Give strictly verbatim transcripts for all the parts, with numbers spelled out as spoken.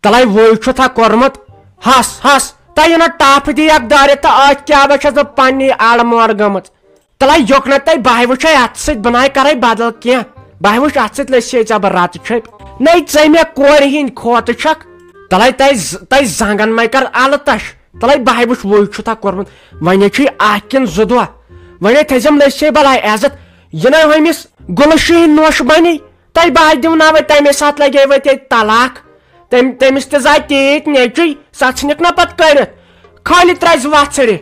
تلے وُے چھُتھا کوٚرمُت؟ ہس ہس، تۄہہِ یہِ نہ ٹپھ دی اکھ دٲرِتھ تہٕ أتھۍ کیٛاہ بہ چھس بہٕ پننی اڑ مور گٔمٕژ۔ تلے یوٚک نہ تۄہہِ بہٕ وٕچھے اتھ سۭتۍ، بہٕ ناے کرے بدل کینٛہہ۔ بہٕ وٕچھ اتھ سۭتۍ لٔسۍ ہے ژےٚ بہٕ رتہٕ چھٔپۍ۔ نَے ژےٚ مےٚ کورِ ہِنٛدۍ کھوتہٕ چھکھ۔ تلے تۄہہِ ز-، تۄہہِ زنگن مے کر الہٕ تش۔ تلے بہٕ وٕچھ وُے چھُتھا کوٚرمُت۔ وۄنۍ چھُے اکھ کِنہٕ زٕ دۄہ۔ وۄنۍ تھٲیزٮ۪م لٔسۍ ہے بلاے عزت۔ یہِ نہ ہُمِس گُلہٕ شیٖن نوش بنی۔ تۄہہِ بہٕ دِمہٕ ناوے تمے ساتہٕ لگے وۄنۍ تۄہہِ طلاق۔ تٔمۍ، تٔمِس تہِ زاے تیٖتۍ نیٚچوٗ، سۄ ژھٕنِکھ نہ پتہٕ کٔڑِتھ۔ خٲلی ترٛزِ وژھرِ،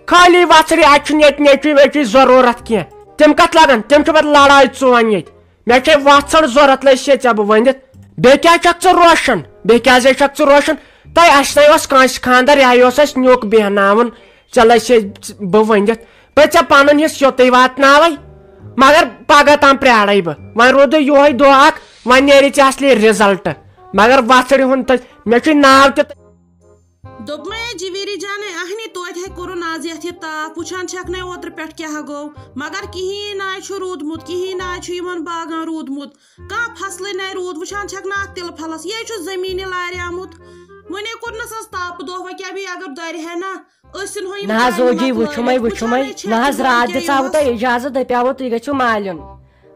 خٲلی وژھرِ، اتہِ چھُنہٕ ییٚتہِ نیٚچوٗ ویٚچوٗ ضروٗرت کینٛہہ۔ تِم کتھ لگن؟ تِم چھِ پتہٕ لڑٲے ژون ییٚتہِ۔ مےٚ چھے وژھڑ ضروٗرت، لٔسۍ ہے ژےٚ بہٕ ؤنِتھ۔ بیٚیہِ کیٛازِ چھکھ ژٕ روشن؟ بیٚیہِ کیٛازِ چھکھ ژٕ روشن؟ تۄہہِ اَسہِ نَے اوس کٲنٛسہِ خانٛدر، یِہوٚے اوس اَسہِ نیُک بیٚہناوُن۔ ژےٚ لٔسۍ ہے بہٕ ؤنِتھ۔ بہٕ ژےٚ پنُن حصہٕ یوٚتُے واتناوے، مگر پگاہ تام پرٛارے بہٕ۔ وۄنۍ روٗدُے یِہوٚے دۄہ اکھ، وۄنۍ نیرِ ژےٚ اصلی result۔ مگر وژھڑِ ہُنٛد تہٕ مےٚ چھُے ناو تہِ۔ دوٚپمَے جویری جانے، اہنی توتہِ ہے کوٚرُن آز یَتھ یہِ تاپھ، وٕچھان چھَکھ نے اوترٕ پٮ۪ٹھ کیٛاہ گوٚو، مگر کِہیٖنۍ نہ چھُ روٗدمُت، کِہیٖنۍ نہ چھُ یِمَن باغَن روٗدمُت، کانٛہہ فصلٕے نَے روٗد، وٕچھان چھَکھ نہ اَتھ تِلہٕ پھَلَس، یہِ ہے چھُ زٔمیٖنہِ لاریٛامُت۔ وۄنۍ ہے کوٚرنَس آز تاپہٕ دۄہ، وۄنۍ کیٛاہ بیٚیہِ اگر دَرِ ہے نہ، أسۍ یِن ہو یِم نہ حظ کامہِ اوجی، مۄکلٲوِتھ، وٕچھُمَے، وٕچھمَے، وٕچھان ہے چھَکھ نہ حظ، ژٕ برونٛٹھ راتھ کیٛاہ دِژاوٕ یہِ تۄہہِ اوس۔ اِجازت، دَپیٛاوٕ تُہۍ گٔژھِو مالیُن۔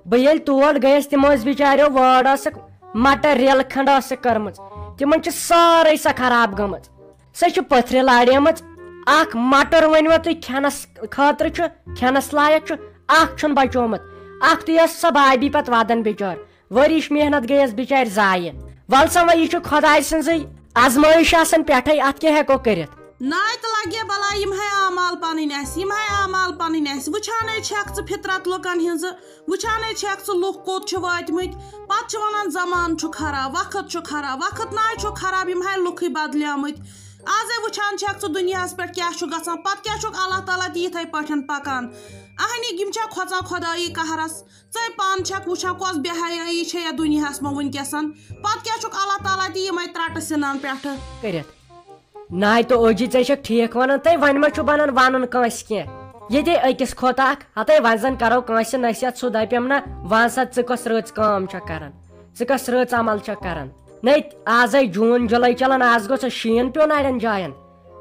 بہٕ ییٚلہِ تور گٔیَس، تِمو ٲس بِچاریو وٲر ٲسٕکھ مَٹر ریلہٕ کھنٛڈ ٲسٕکھ کٔرمٕژ، تِمَن چھِ سٲرٕے سۄ خراب گٔمٕژ۔ سۄ چھِ پٔتھرِ لاریمٕژ۔ اکھ مٹر ؤنۍوا تُہۍ کھٮ۪نس خٲطرٕ چھُ، کھٮ۪نس لایق چھُ، اکھ چھُنہٕ بچومُت۔ اکھ تُے ٲس سۄ بابی پتہٕ ودان بچٲر۔ ؤرِش محنت گٔیس بچارِ ضایع۔ ول سا وۄنۍ، یہِ چھُ خۄداے سٕنٛزٕے آزمٲیش آسان پٮ۪ٹھے، اتھ کیٛاہ ہٮ۪کو کٔرِتھ؟ ناے تہٕ لگے بلاے، یِم ہے اعمال پنٕنۍ اسہِ، یِم ہے اعمال پنٕنۍ اسہِ۔ وٕچھانے چھکھ ژٕ فطرت لُکن ہٕنٛزٕ، وٕچھانے چھکھ ژٕ لُکھ کوٚت چھِ وٲتمٕتۍ۔ پتہٕ چھِ ونان زمانہٕ چھُ خراب، وقت چھُ خراب۔ وقت ناے چھُ خراب، یِم ہے لُکھٕے بدلیمٕتۍ۔ آزے وٕچھان چھکھ ژٕ دُنیاہس پٮ۪ٹھ کیٛاہ چھُ گژھان، پتہٕ کیٛاہ چھُکھ اللہ تعالیٰ تہِ یِتھے پٲٹھۍ پکان؟ اہنی، یِم چھا کھۄژان خۄدایی قہرس؟ ژے پانہٕ چھکھ وٕچھان کۄس بے حیٲیی چھے یتھ دُنیاہس منٛز وٕنکیٚسن، پتہٕ کیٛاہ چھُکھ اللہ تعالیٰ تہِ یِمے ترٹہٕ سِنان پٮ۪ٹھٕ؟ کٔرِتھ۔ ناے تہٕ اوجی، ژےٚ چھکھ ٹھیٖک ونان، تہٕ وۄنۍ ما چھُ بنان ونُن کٲنٛسہِ کینٛہہ؟ ییٚتے أکِس کھوٚت اکھ، ہتے وۄنۍ زن کرو کٲنٛسہِ نصیحت، سُہ دپیم نہ، ون سا ژٕ کۄس رٕژ کٲم چھکھ کران، ژٕ کۄس رٕژ عمل چھکھ کران۔ نے، آزے جوٗن جُلے چلان، آز گوٚژھ شیٖن پیوٚن اڑٮ۪ن جاین،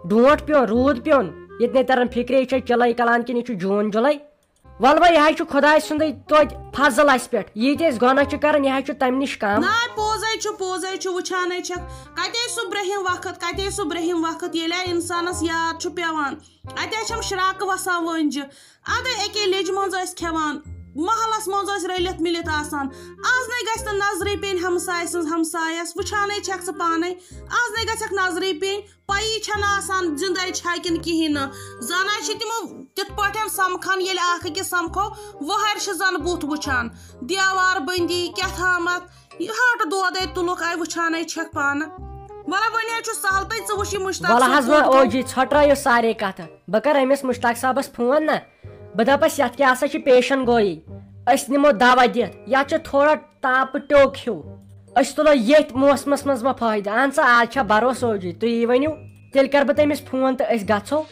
ڈونٛٹھ پیوٚن، روٗد پیوٚن، ییٚتہِ نے تران فکرے، یہِ چھا چِلے کلان کِنہٕ یہِ چھُ جوٗن جُلے؟ ول وۄنۍ، یہِ حظ چھُ خۄداے سُنٛدٕے توتہِ فضل اَسہِ پٮ۪ٹھ۔ یہِ تہِ أسۍ گۄناہ چھِ کران، یہِ حظ چھُ تَمہِ نِش کم۔ ناے، پوٚز ہے چھُ، پوٚز ہے چھُ، وٕچھان ہے چھَکھ، کَتہِ سُہ برٛہِم وقت، کَتہِ سُہ برٛہِم وقت، ییٚلہِ ہے اِنسانَس یاد چھُ پٮ۪وان، اَتہِ حظ چھَم شرٛاکہٕ وَسان وٲنجہِ۔ اَدٕ اَکے لیٚجہِ منٛز ٲسۍ کھٮ۪وان، محلَس منٛز ٲسۍ رٔلِتھ مِلِتھ آسان۔ آز نَے گژھِ نہٕ نظرٕے پیٚنۍ ہمسایہِ سٕنٛز ہمسایَس، وٕچھان ہے چھَکھ ژٕ پانَے، آز نَے گژھٮ۪کھ نظرٕے پیٚنۍ۔ پَیی چھَنہٕ آسان زِندَے چھا کِنہٕ کِہیٖنۍ نہٕ۔ زَن حظ چھِ تِمو تِتھ پٲٹھۍ سَمکھان، ییٚلہِ اَکھ أکِس سَمکھو، وۄنۍ حظ چھِ زَن بُتھ وٕچھان۔ دیوار بٔنٛدی کیٛاہ تھامَتھ، یہِ ہاٹہٕ دودَے تُلُکھ، اَے وٕچھانَے چھَکھ پانہٕ۔ وَلہٕ وۄنۍ حظ چھُ سَہل، تہٕ ژٕ وٕچھ یہِ مُشتاق وَلہٕ صٲب حظ کوٚت وۄنۍ گوٚو۔ اوجی، ژھۄٹرٲیِو سارے کَتھٕ۔ بہٕ کَرٕ أمِس مُشتاق صٲبَس فون نہ، بہٕ دَپَس، یَتھ کیٛاہ سا چھِ پیشن گویی، أسۍ نِمو دَوا دِتھ، یَتھ چھِ تھوڑا تاپہٕ ٹیوٚک ہیوٗ۔ أسۍ تُلو ییٚتھۍ موسمَس منٛز ما فٲیدٕ؟ اَہن سا، آز چھا بروسہٕ اوجی؟ تُہی ؤنِو، تیٚلہِ کَرٕ بہٕ تٔمِس فون تہٕ أسۍ گژھو۔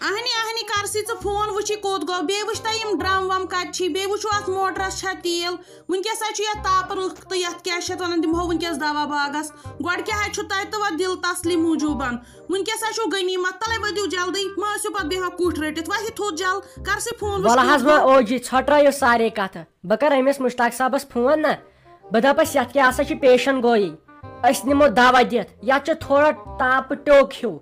اہنی، اہنی، کر سی ژٕ فون، وٕچھ یہِ کوٚت گوٚو، بیٚیہِ وٕچھ تہٕ یِم ڈرم وم کتہِ چھی، بیٚیہِ وٕچھو اتھ موٹرس چھا تیل۔ وٕنکیٚس حظ چھُ یتھ تاپہٕ رٕکھ تہٕ یتھ کیٛاہ چھِ اتھ ونان، دِمہو وٕنکیٚس دوا باغس۔ گۄڈٕ کیٛاہ حظ چھُ تۄہہِ تہٕ وۄنۍ دِل تسلی موٗجوٗبن؟ وٕنکیٚس حظ چھُو غنیٖمت، تلے ؤدِو جلدی، مہ ٲسِو پتہٕ بیٚہوان کُٹھ رٔٹِتھ، وۄتھ یہِ تھوٚد جل، کر سی فون، وٕچھ وَلہٕ کوٚت حظ وۄنۍ گوٚو۔ اوجی، ژھۄٹرٲیِو سارے کتھٕ۔ بہٕ کرٕ أمِس مُشتاق صٲبس فون نہ، بہٕ دپس یتھ کیٛاہ سا چھِ پیشن گویی، أسۍ نِمو دوا دِتھ، یتھ چھِ تھوڑا تاپہٕ ٹیوٚک ہیوٗ۔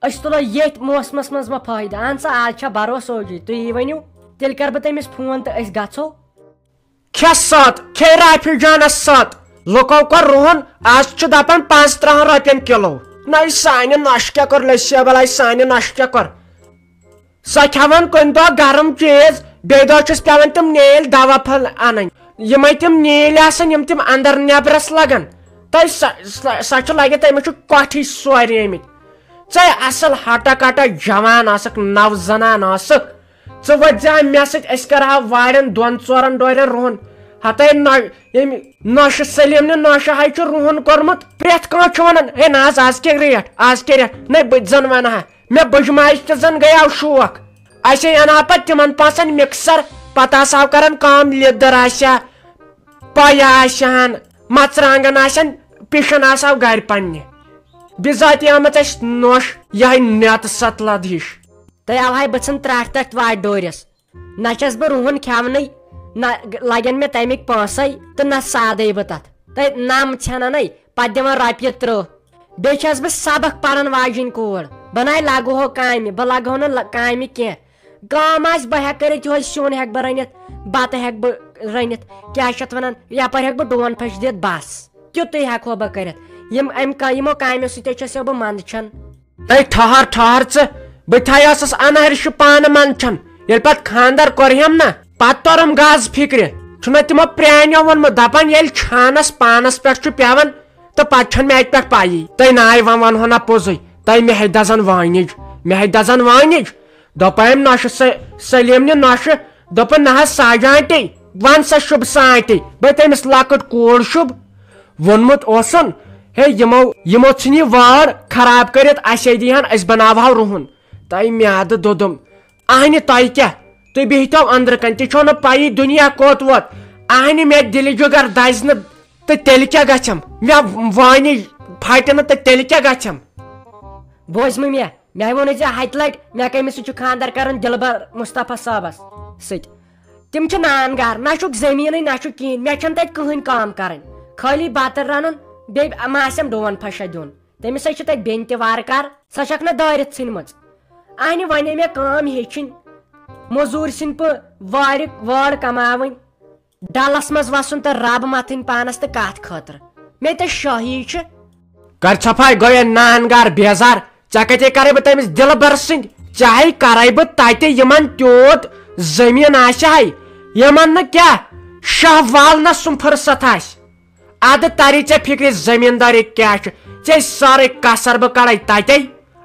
أسۍ تُلو ییٚتھۍ موسمس منٛز ما فٲیدٕ؟ اہن سا، آز چھا بروسہٕ اوجی؟ تُہی ؤنِو، تیٚلہِ کرٕ بہٕ تٔمِس فون تہٕ أسۍ گژھو۔ کھےٚ ست، کھے رافی جانس ست۔ لُکو کوٚر رُہُن، آز چھُ دپان پانٛژترٕٛہن رۄپین کِلو۔ نَے سانہِ نۄشہِ کیٛاہ کوٚر، لٔسیا بلاے سانہِ نۄشہِ کیٛاہ کوٚر؟ سۄ کھٮ۪وان کُنہِ دۄہ گرم چیٖز، بیٚیہِ دۄہ چھُس پٮ۪وان تِم نیٖلۍ دوا پھٔلۍ اَنٕنۍ۔ یِمے تِم نیٖلۍ آسان، یِم تِم اندر نیبرس لگان۔ تہٕ سۄ، سۄ، سۄ چھِ لگان، تٔمِس چھُ کۄٹھٕے سوریمٕتۍ۔ ژے اصل ہٹا کٹا جوان ٲسٕکھ، نو زنان ٲسٕکھ۔ ژٕ وۄتھ زِ ہا مےٚ سۭتۍ، أسۍ کرہاو وارٮ۪ن دۄن ژورن ڈورٮ۪ن رُہُن۔ ہتے نہ، ییٚمہِ نوشہِ سلیمنہِ نوشہِ ہاے چھُ رُہُن کوٚرمُت۔ پرٛٮ۪تھ کانٛہہ چھُ ونان، "ہے نہ حظ، آز کیٛاہ ریٹ، آز کیٛاہ ریٹ؟" نَے بہٕ تہِ زن ونہٕ ہا۔ مےٚ بٕجہِ ماجہِ تہِ زن گٔیاو شوق۔ اسے انہٕ ہا پتہٕ تِمن پانٛژن مکسر، پتہٕ آسہٕ ہاو کران کٲم، لیٚدٕر آسہِ ہا، پۄیہِ آسہِ ہن، مرژٕوانٛگن آسن، پِشن آسہٕ ہاو گرِ پننہِ۔ بِذاتی آمٕژ اَسہِ نوٚش یِہے نیتہٕ ستلد ہِش۔ تہٕ اوہے بہٕ ژھٕن ترٛٹھ ترٛٹھ وارِ ڈورِس۔ نہ چھَس بہٕ رُہُن کھٮ۪ونٕے، نہ لگن مےٚ تَمِکۍ پونٛسَے تہٕ نہ سادَے بہٕ تَتھ۔ تہٕ نَم ژھٮ۪نَنَے، پَتہٕ دِوان رۄپیہِ ترٕٛہ۔ بیٚیہِ چھَس بہٕ سبق پَرَن واجِنۍ کوٗر۔ بہٕ نَے لَگہٕ ہو کامہِ، بہٕ لَگہٕ ہو نہٕ لَ-، کامہِ کینٛہہ۔ کٲم آسہِ، بہٕ ہٮ۪کہٕ کٔرِتھ یِہوٚے سیُن ہٮ۪کہٕ بہٕ رٔنِتھ، بَتہٕ ہٮ۪کہٕ بہٕ رٔنِتھ، کیٛاہ چھِ اَتھ وَنان، یَپٲرۍ ہٮ۪کہٕ بہٕ ڈوٗن پھٔچ دِتھ، بَس۔ تیُتُے ہٮ۪کہٕ ہو بہٕ کٔرِتھ۔ یِم، اَمہِ کا-، یِمو کامیو سۭتۍ چھَس یو بہٕ منٛدچھان۔ تَے ٹھہر، ٹھہر ژٕ، بہٕ تہِ ہا ٲسٕس اَنہرِ چھُ پانہٕ منٛدچھان۔ ییٚلہِ پَتہٕ خانٛدر کوٚرہَم نہ، پَتہٕ توٚرُم گاز فِکرِ۔ چھُنہ تِمو پرٛانیو ووٚنمُت، دَپان، ییٚلہِ چھانَس پانَس پٮ۪ٹھ چھُ پٮ۪وان، تہٕ پَتہٕ چھَنہٕ مےٚ اَتہِ پٮ۪ٹھ پَیی۔ تَے ناے وۄنۍ وَنہو نہ پوٚزُے، تَے مےٚ ہَے دَزَن وٲنِج، مےٚ ہَے دَزَن وٲنِج۔ دوٚپُن، أمۍ نۄشہِ سٔ-، سلیٖم نہِ نۄشہِ، دوٚپُن، نہ حظ ساجانٹی، وَن سا شُبہٕ سانٹی، بہٕ تٔمِس لۄکٕٹ کوٗر شُبہٕ۔ ووٚنمُت اوسُن، ہے، یِمو، یِمو ژھٕنۍ یہِ وٲر خراب کٔرِتھ، اَسے دی ہَن، أسۍ بَناوہو رُہُن۔ تَے میٛادٕ دوٚدُم، اَہنہِ تۄہہِ کیٛاہ؟ تُہۍ بِہتو أنٛدرٕ کَنہِ، تہِ چھو نہٕ پَیی دُنیا کوٚت ووت۔ اَہنہِ مےٚ دِلہِ جُگر دَزِ نہٕ تہٕ تیٚلہِ کیٛاہ گژھٮ۪م؟ مےٚ وٲنِج پھَٹہِ نہٕ تہٕ تیٚلہِ کیٛاہ گژھٮ۪م؟ بوز مہٕ مےٚ، مےٚ ووٚنُے ژےٚ ہَتہِ لَٹہِ، مےٚ کٔمِس سۭتۍ چھُ خانٛدر کَرُن؟ دِلبر مصطفیٰ صٲبَس سۭتۍ۔ تِم چھِ نان گار، نہ چھُکھ زٔمیٖنٕے، نہ چھُ کِہیٖنۍ۔ مےٚ چھَنہٕ تَتہِ کٕہٕنۍ کٲم کَرٕنۍ، خٲلی بَتہٕ رَنُن، بیٚیہِ ما آسٮ۪م ڈوٗن پھَشا دیُن۔ تٔمِس ہے چھِ تَتہِ بیٚنہِ تہِ وارٕ کارٕ، سۄ چھَکھ نہ دٲرِتھ ژھٕنمٕژ۔ اَہنہِ وۄنۍ مےٚ کٲم ہیٚچھِنۍ، موٚزوٗرۍ سٕنٛدۍ پٲٹھۍ وارِ وٲر کماوٕنۍ، ڈلس منٛز وسُن تہٕ رب متھٕنۍ پانس تہٕ کتھ خٲطرٕ؟ مےٚ تہِ شٲہی چھِ۔ کر ژھۄپاے، گوٚو یہِ نان گار بیزار۔ ژےٚ کتے کرے بہٕ تٔمِس دِلبر سٕنٛدۍ؟ چاہے کرے بہٕ تتہِ یِمن تیوٗت زٔمیٖن آسہِ ہاے، یِمن نہٕ کیٛاہ شاہ والنس سُم فرصت آسہِ۔ ادٕ تری ژےٚ فکرِ زٔمیٖندٲری کیٛاہ چھِ، ژےٚ سٲرٕے کسر بہٕ کڑے تتے۔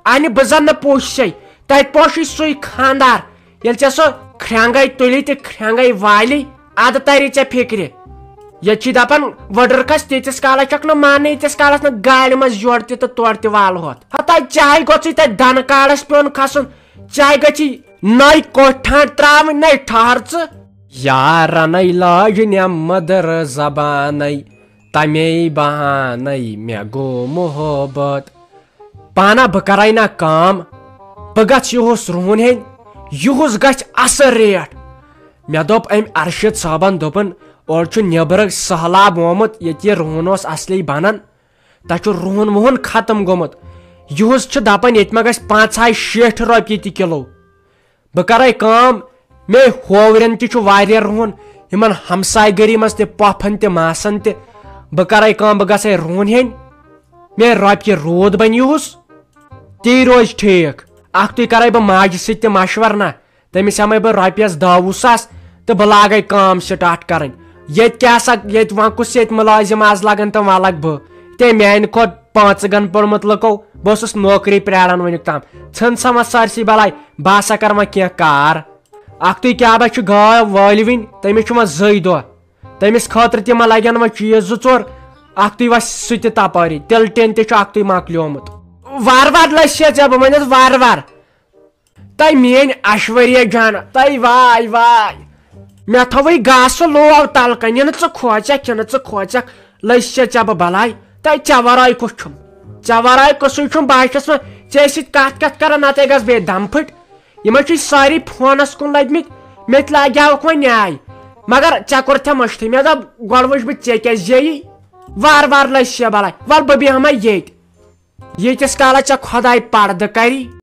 انہِ بہٕ زن نہٕ پوشسے، تتہِ پوشی سُے خاندار۔ ییٚلہِ ژےٚ سۄ کھرٛنٛگے تُلی تہٕ کھرٛنٛگے والی، ادٕ تری ژےٚ فکرِ۔ ییٚتہِ چھِ دپان، وٕڈٕر کھس تیٖتِس کالس چھکھ نہٕ ماننٕے، ییٖتِس کالس نہٕ گاڑِ منٛز یورٕ تہِ تہٕ تورٕ تہِ والہوتھ۔ ہتا چاہے گوٚژھُے تتہِ دنہٕ کاڑس پیوٚن کھسُن، چاہے گژھی نٔے کوٹھۍ ٹھانٛڈ ترٛاوٕنۍ، نٔے ٹھہر ژٕ۔ یارنَے لٲج نٮ۪مہٕ مٔدٕر زبانَے، تَمے بہانَے مےٚ گوٚو محبت۔ پانہ بہٕ کَرَے نہ کٲم، بہٕ گژھٕ یِہُس رُہُن ہیٚنۍ، یِہُس گژھِ اَصٕل ریٹ۔ مےٚ دوٚپ أمۍ اَرشِد صٲبَن، دوٚپُن، اورٕ چھُ نیٚبرٕ سٔہلاب آمُت، ییٚتہِ یہِ رُہُن اوس اَصلی بَنان، تَتہِ چھُ رُہُن وُہُن ختم گوٚمُت۔ یِہُس چھِ دَپان، ییٚتہِ ما گژھِ پانٛژھ ہَے شیٹھ رۄپیہِ تہِ کِلوٗ۔ بہٕ کرے کٲم، مے ہوورٮ۪ن تہِ چھُ واریاہ رُہُن، یِمن ہمسایہِ گٔری منٛز تہِ پۄپھن تہِ ماسن تہِ۔ بہٕ کرے کٲم، بہٕ گژھے رُہُن ہیٚنۍ، مے رۄپیہِ روٗد بنہِ یِہُس، تی روزِ ٹھیٖک۔ اکھتُے کرے بہٕ ماجہِ سۭتۍ تہِ مشورٕ نہ، تٔمِس ہٮ۪مے بہٕ رۄپیس دہ وُہ ساس تہٕ بہٕ لاگے کٲم start کرٕنۍ۔ ییٚتہِ کیٛاہ سا، ییٚتہِ وۄنۍ کُس ییٚتہِ مُلٲزِم آز لگان تہٕ وۄنۍ لگہٕ بہٕ۔ تے میانہِ کھۄتہٕ پانٛژٕ گن پوٚرمُت لُکو، بہٕ اوسُس نوکری پراران وٕنیُک تام۔ ژھٕن سا وۄنۍ سٲرسٕے بلاے، بہٕ ہسا کرٕ وۄنۍ کینٛہہ کار۔ اکھتُے کیٛاہ با چھُ گٲو وٲلۍ وٕنۍ، تٔمِس چھُ وۄنۍ زٕے دۄہ۔ تٔمِس خٲطرٕ تہِ ما لگن وۄنۍ چیٖز زٕ ژور، اکھتُے وۄنۍ سُہ تہِ تپٲری، تِلہٕ ٹیٖن تہِ چھُ اکھتُے مۄکلیومُت۔ وارٕ وارٕ لٔسۍ ژےٚ، بہٕ ونس وارٕ وارٕ۔ تۄہہِ میٲنۍ ایشوریا جان، تۄہہِ واے واے۔ مےٚ تھوٚوٕے گاسہٕ لوو تلہٕ کنہِ، نہٕ ژٕ کھوژکھ، نہٕ ژٕ کھوژکھ، لٔج ژےٚ، ژےٚ بہٕ بلاے۔ تۄہہِ، ژےٚ ورٲے کُس چھُم؟ ژےٚ ورٲے کُسُے چھُم؟ بہٕ ہا چھَس وۄنۍ ژےٚ سۭتۍ کتھ کتھ کران، نتہٕ گژھٕ بیٚیہِ دم پھٔٹۍ۔ یِم حظ چھِ سٲری فونس کُن لٔگۍ مٕتۍ، مےٚ تہِ لاگیٛاوُکھ وۄنۍ نیاے۔ مگر ژےٚ کوٚرتھےٚ مٔشتھٕے، مےٚ دوٚپ، گۄڈٕ وٕچھ بہٕ ژےٚ کیٛاہ زیٚیی۔ وارٕ وارٕ لٔج سے بلاے، وَلہٕ بہٕ بیٚہمَے ییٚتۍ۔ ییٖتِس کالس ژےٚ خۄداے پردٕ کری۔